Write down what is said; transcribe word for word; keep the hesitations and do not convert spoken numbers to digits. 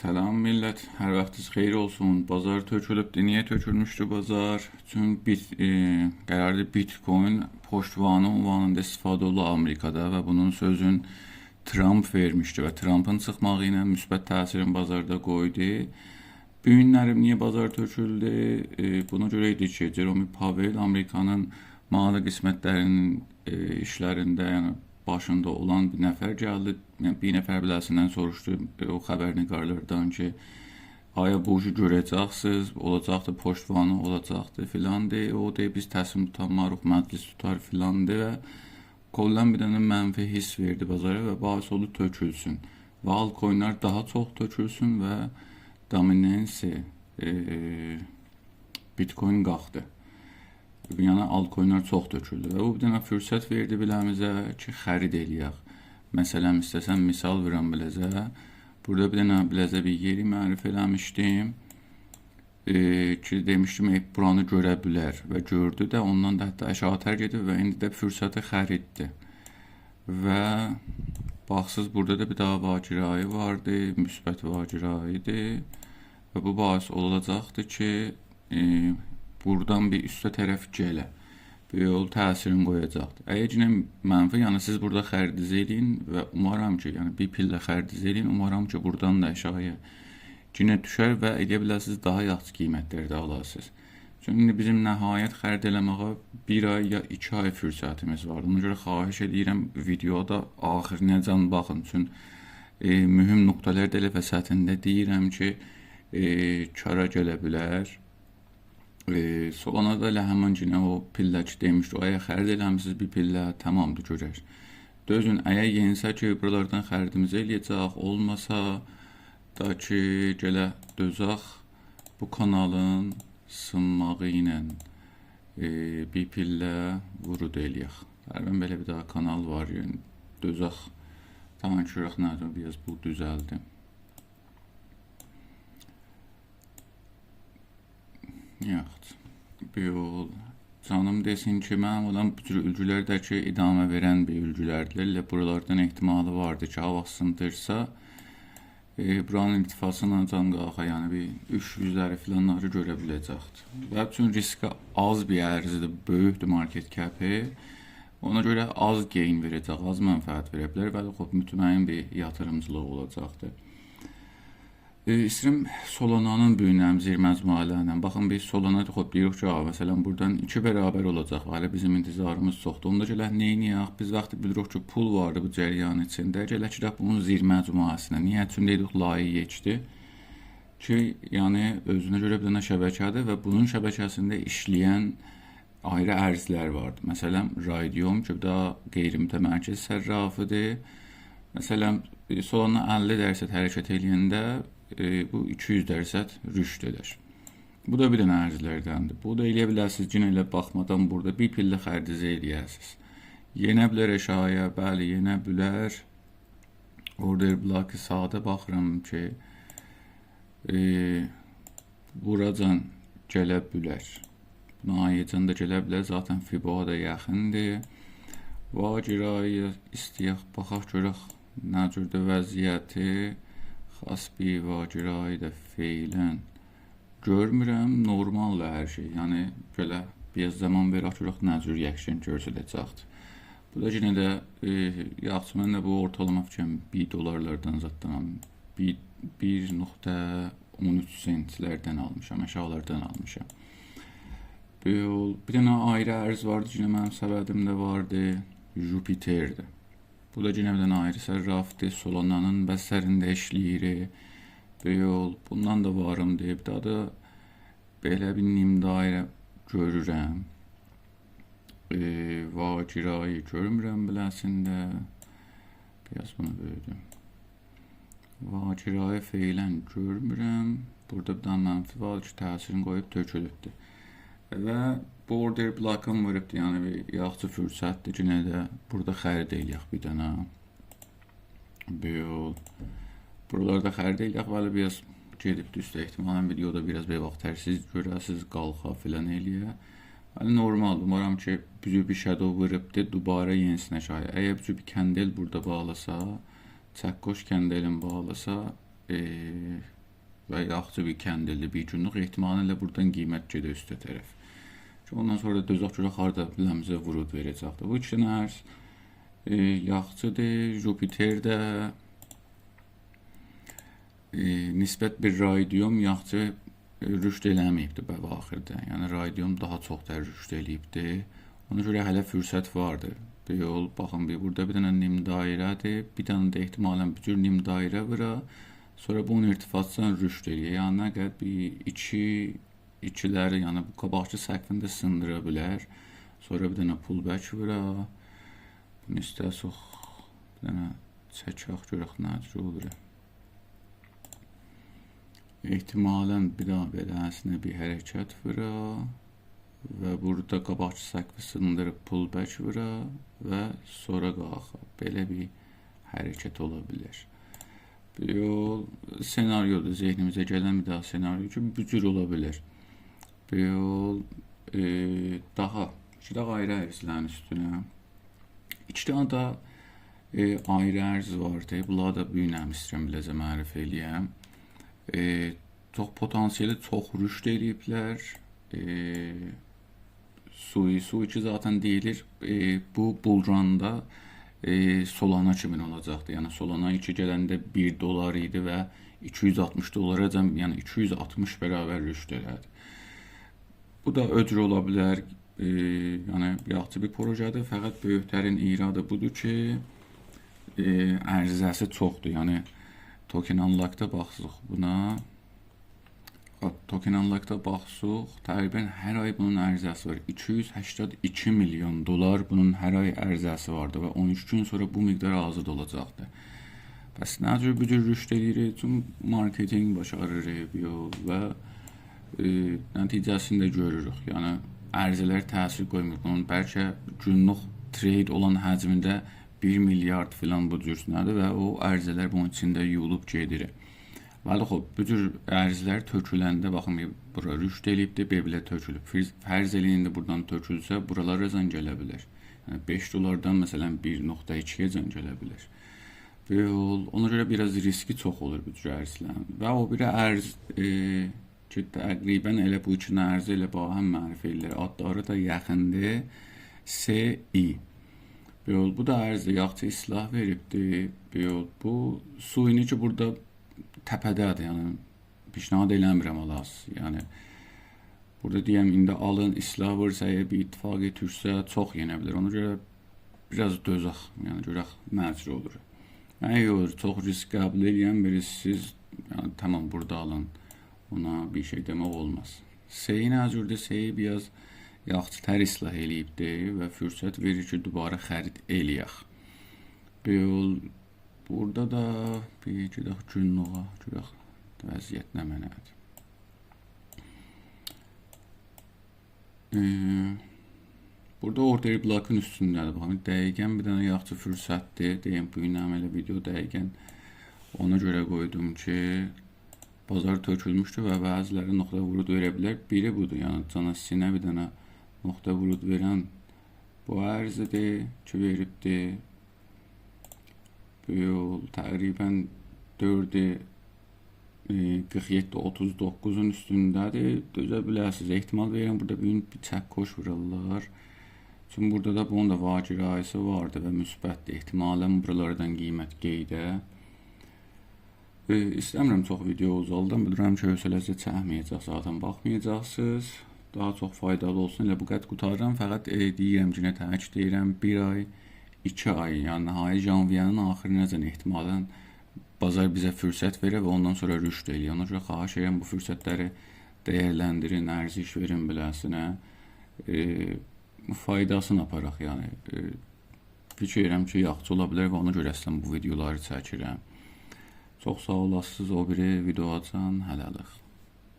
سلام میللت، هر واختینیز خئییر اولسون. بازار تؤکولوبدو. نییه تؤکولموشدو بازار؟ چون بیت، ائ، قراردی بیت‌کوین پشتوانه عنوانیندا استفاده اولور آمریکادا و بونون سؤزون ترامپ وئرمیشدی و ترامپین چیخماغی ایله مثبت تأثیرین بازاردا قویدو. بو گونلری نییه بازار تؤکولدو؟ ائ، بونا گؤره ایدی کی، جروم پاول آمریکانین مالی قسمتلرینین، ائ، ایشلرینده، یعنی باشیندا اولان بیر نفر گلدی، یعنی بیر نفر بیله‌سیندن سوروشدو، ائ، او خبرنگارلاردان کی، آیا بو ایشی گؤره‌جکسینیز، اولاجاقدی، پشتوانه اولاجاقدی فیلاندی. او دئییر، بیز تصمیم توتانماریق، مجلس توتار فیلاندی و کلاً بیر دنه منفی حیس وئردی بازارا و باعث اولدو تؤکولسون. و آلت‌کوین‌لر داها چوخ تؤکولسون و دامیننسی، ائ، بیت‌کوین قالخدی. یعنی آلت‌کوین‌لر چوخ تؤکولدو و بو بیر دنه فرصت وئردی بیله‌میزه کی، خرید ائله‌یک. مثلاً، ایسته‌سن مثال وورام بیله‌زه. بورادا بیر دنه بیله‌زه بیر یئری معرفی ائله‌میشدیم. ائ، کی، دئمیشدیم، ائ، بورانی گؤره بیلر و گؤردو ده، اوندان دا حتی آشاغی‌تر گئدیب و ایندی ده فرصت خریددیر. و باخسیز، بورادا دا بیر داها واگرایی واردی، مثبت واگرایی‌دیر. و بو باعث اولاجاقدیر کی، ائ، بورادان بیر اوسته طرف گله. بو یول تأثیرین قویاجاقدیر. اگر یئنه منفی، یعنی سیز بورادا خریدینیزی ائله‌یین و اومارام کی، یعنی بیر پیلله خریدینیزی ائله‌یین، اومارام کی، بورادان دا آشاغییا یئنه دوشر و ائلیه بیلرسینیز داها یاخشی قیمتلرده آلاسینیز. چونکی ایندی بیزیم نهایت خرید ائله‌مه‌یه بیر آی یا ایکی آی فرصتیمیز وار. اونا گؤره خواهش ائدیرم، ویدیودا آخیریناجان باخین. چون، ائ، مهم نقطه‌لر ده ائله وسطینده دئییرم کی، ائ، کارا گله بیلر. ائ، سولانادا ائله همین گونه او پیلله کی دئمیشدی، او اگر خرید ائله‌میسینیز بیر پیلله، تامامدیر، گؤرر. دؤزون، اگر یئنسه کی، بورالاردان خریدیمیزی ائله‌یه‌جک، اولماسا دا کی، گله دؤزک بو کانالین سینماغی ایله، ائ، بیر پیلله ورود ائله‌یک. تقریباً بئله بیر داها کانال وار، یعنی دؤزک. تامام، گؤرک نه، بیر آز بو دوزلدی. یاخشی. بو یول. جانیم دئسین کی، منیم اولان بو جور اولگولر ده کی، ادامه وئرن بیر اولگولردیر. ائله بورالاردان احتمالی واردی کی، هاوا سیندیرسا، ائ، بورانین ارتفاعسینان جان قالخا، یعنی بیر اوچ یوزلری فیلانلاری گؤره بیله‌جکدیر. و چون ریسکی آز بیر ارزدیر، بؤیوکدور مارکت کپی. اونا گؤره آز گین وئره‌جک، آز منفعت وئره بیلر. ولی خوب، مطمئن بیر یاتیریمجیلیق اولاجاقدیر. ائ، ایسته‌ییرم سولانانین بو گون زیر مجموعه‌لریندن. باخین، بیز سولانا، خوب، دئییریک کی، آ، مثلاً، بورادان ایکی برابر اولاجاق. هله بیزیم انتظاریمیز چوخدور. اوندا گلک نئینیه‌ک؟ بیز وقتی بیلیریک کی، پول واردی بو جریان ایچینده، گلک گیرک بونون زیر مجموعه‌سینه. نییه؟ چون دئدیک، لایه یکدیر. کی، یعنی، اؤزونه گؤره بیر دنه شبکه‌دیر و بونون شبکه‌سینده ایشله‌ین آیری ارزلر واردی. مثلاً، رایدیوم کی، بو دا غیر متمرکز صرافی‌دیر. مثلاً، ائ، سولانا اللی درصد حرکت ائله‌ینده، ائ، بو ایکی یوز درصد رشد ائدر. بو دا بیر دنه ارزلردندیر. بو دا ائلیه بیلرسینیز، یئنه ائله باخمادان بورادا بیر پیلله خریدینیزی ائلیه‌سینیز. یئنه بیلر آشاغییا، بلی، یئنه بیلر. اوردر بلاکی ساده باخیرام کی، ائ، بوراجان گله بیلر. بونا آییجان دا گله بیلر. ذاتاً فیبویا دا یاخیندیر. واگرایی ایسته‌یک، باخاق گؤرک نه جوردور وضعیتی. خاص بیر واگرایی دا فعلاً گؤرمورم. نورمالدیر هر شئی. یعنی، بئله بیر آز زامان وئرک، گؤرک نه جور ریاکشن گؤستره‌جکدیر. بو دا یئنه ده، ائ، یاخشی، من ده بو اورتالاما فیکریم بیر دلاردان زاددان آلمیشام. بیر، بیر نقطه اون اوچ سنتلردن آلمیشام، آشاغیلاردان آلمیشام. بو، بیر دنه آیری ارز واردی، یئنه منیم سبدیمده واردی، جوپیتردیر. بو دا یئنه بیر دنه آیری صرافدیر، سولانانین بسترینده ایشله‌ییر. بو یول، بوندان دا واریمدیر. بیر داها دا بئله بیر نیم دایره گؤرورم. ائ، واگرایی گؤرمورم بیله‌سینده. بیر آز بونو بؤیودوم. واگرایی فعلاً گؤرمورم. بورادا بیر دنه منفی وار کی، تأثیرینی قویوب تؤکولوبدور. و بو اوردر بلاکین ووروبدور، یعنی بیر یاخشی فرصتدیر. یئنه ده بورادا خرید ائلیه‌ک بیر دنه. بو یول. بورالاردا خرید ائلیه‌ک، ولی بیر آز گئدیب دوشدو. احتمالاً ویدیودا بیر آز بیر واخت ترسیز گؤره‌سیز، قالخا فیلان ائلیه. ولی نورمالدیر. اومارام کی، بو جور بیر شادو ووروبدور، دوباره یئنیسینه شاید. اگر بو جور بیر کندل بورادا باغلاسا، چکش کندلین باغلاسا، ائ، و یاخشی بیر کندیلدیر، بیر گونلوک، احتمالاً ائله بورادان قیمت گئدیر اوسته طرف. کی اوندان سونرا دا دؤزک گؤرک هاردا بیله‌میزه ورود وئره‌جکدیر. بو ایکی دنه ارز، ائ، یاخشیدیر. جوپیتر ده، ائ، نسبت به رایدیوم یاخشی، ائ، رشد ائله‌مه‌ییبدیر به آخیردا. یعنی رایدیوم داها چوخ دا رشد ائله‌ییبدیر. اونا گؤره هله فرصت واردیر. بیر یول، باخین، بیر بورادا بیر دنه نیم دایره‌دیر. بیر دنه ده احتمالاً بو جور نیم دایره وورا. سونرا بونون ارتفاعاتدان رشد ائله‌یه. یعنی نه قدر بیر ایکی، ایکی‌لری، یعنی بو قاباقکی سقفینی ده سیندیرا بیلر. سونرا بیر دنه pullback وورا. بونو ایسته‌سک بیر دنه چکک گؤرک نه جور اولور. احتمالاً بیر داها بئله‌سینه بیر حرکت وورا و بورادا قاباقکی سقفی سیندیریب pullback وورا و سونرا قالخا. بئله بیر حرکت اولا بیلر. بیر یول سناریودور، ذهنیمیزه گلن بیر داها سناریو کی بو جور اولا بیلر. بیر یول، ائ، داها، ایکی داها آیری ارزلرین اوستونه. ایکی دنه ده، ائ، آیری ارز واردی. بونلاری دا بو گون ایسته‌ییرم بیله‌زه معرفی ائله‌یم. ائ، چوخ پتانسیلی چوخ رشد ائله‌ییبلر. ائ، سوی، سوی کی ذاتاً دئییلیر، ائ، بو bull run-دا، ائ، سولانا کیمین اولاجاقدی. یعنی سولانا ایلک گلنده بیر دلار ایدی و ایکی یوز آلتمیش دلاراجان، یعنی ایکی یوز آلتمیش برابر رشد ائله‌دی. بو دا او جور اولا بیلر، ائ، یعنی یاخشی بیر پروژه‌دیر. فقط بؤیوک‌ترین ایرادی بودور کی، ائ، عرضه‌سی چوخدور. یعنی Token Unlock-دا باخساق بونا، باخ، Token Unlock-دا باخساق، تقریباً هر آی بونون عرضه‌سی وار. ایکی یوز هشتاد ایکی میلیون دلار بونون هر آی عرضه‌سی واردی و اون اوچ گون سونرا بو مقدار آزاد اولاجاقدی. پس نه جور بو جور رشد ائله‌ییر؟ چون مارکتینگ باشاریر بیر یول و، ائ، نتیجه‌سینی ده گؤروروک. یعنی ارزلر تأثیر قویمور. بونون بلکه گونلوک ترید اولان حجمینده بیر میلیارد فلان بو جور نه‌دیر و او ارزلر بونون ایچینده یویولوب گئدیر. ولی خوب، بو جور ارزلر تؤکولنده، باخین، بورا رشد ائله‌ییبدیر، بئله تؤکولوب. فرض، فرض ائله‌یین، ایندی بورادان تؤکولسه، بورالارا زنگ گله بیلر. یعنی بئش دلاردان، مثلاً، بیر نقطه ایکی‌یه‌جن گله بیلر. بو یول، اونا گؤره بیر آز ریسکی چوخ اولور بو جور ارزلرین. و او بیری ارز، ائ، کی تقریباً ائله بو ایکی دنه ارزی ائله باهم معرفی ائله‌ییر. آدلاری دا یاخیندیر. سی ای. بو یول، بو دا ارزی یاخشی اصلاح وئریبدیر. بو یول، بو سویونو کی بورادا تپه‌ده‌دیر، یعنی پیشنهاد ائله‌میرم آلاسیز. یعنی بورادا دئیم، ایندی آلین، اصلاح وورسا، اگر بیر اتفاقی دوشسه، چوخ یئنه بیلر. اونا گؤره بیر آز دؤزک، یعنی گؤرک نه جور اولور. من یوخ، چوخ ریسک قبول ائله‌یم، بیلیرسیز، یعنی تامام، بورادا آلین. اونا بیر شئی دئمک اولماز. سی ای نه جوردور؟ سی ای بیر آز یاخشی‌تر اصلاح ائله‌ییبدیر و فرصت وئریر کی دوباره خرید ائله‌یک. بو یول، بورادا دا بیر گئدک گونلوغا، گؤرک وضعیت نمنه‌دیر. ائ، بورادا order block-ون اوستونده‌دیر. باخین، دقیقاً بیر دنه یاخشی فرصتدیر. دئییم، بو گون هم ائله ویدئو دقیقاً اونا گؤره قویدوم کی بازار تؤکولموشدو و بعضی‌لری نقطه ورود وئره بیلر. بیری بودور، یعنی جانا سینه بیر دنه نقطه ورود وئرن بو ارزیدیر کی وئریبدی. بو یول تقریباً دؤرد، ائ، قیرخ یئددی اوتوز دوققوزون اوستونده‌دیر. دؤزه بیلرسینیز. احتمال وئریرم بورادا بیر گون بیر چکش وورارلار. چونکی بورادا دا بونون دا واگرایی‌سی واردی و مثبتدیر. احتمالاً بورالاردان قیمت قئییده. ائ، ایسته‌میرم چوخ ویدئو اوزالدام. بیلیرم کی حوصله‌نیزی چکمه‌یه‌جک، ذاتاً باخمایاجاقسینیز. داها چوخ فایدالی اولسون، ائله بو قدر قوتاریرام. فقط، ائ، دئییرم کی، نه تک دئییرم، بیر آی، ایکی آی، یعنی نهایی ژانویه‌نین آخیریناجان احتمالاً بازار بیزه فرصت وئره و اوندان سونرا رشد ائله‌یه. اونا گؤره خواهش ائدیرم، بو فرصت‌لری دیرلندیرین، ارزش وئرین بیله‌سینه. ائ، فایداسینی آپاراق، یعنی، ائ، فیکیر ائدیرم کی یاخشی اولا بیلر و اونا گؤره اصلاً بو ویدئولاری چکیرم. چوخ ساغ اولاسینیز، او بیری ویدئویاجان، هله‌لیک.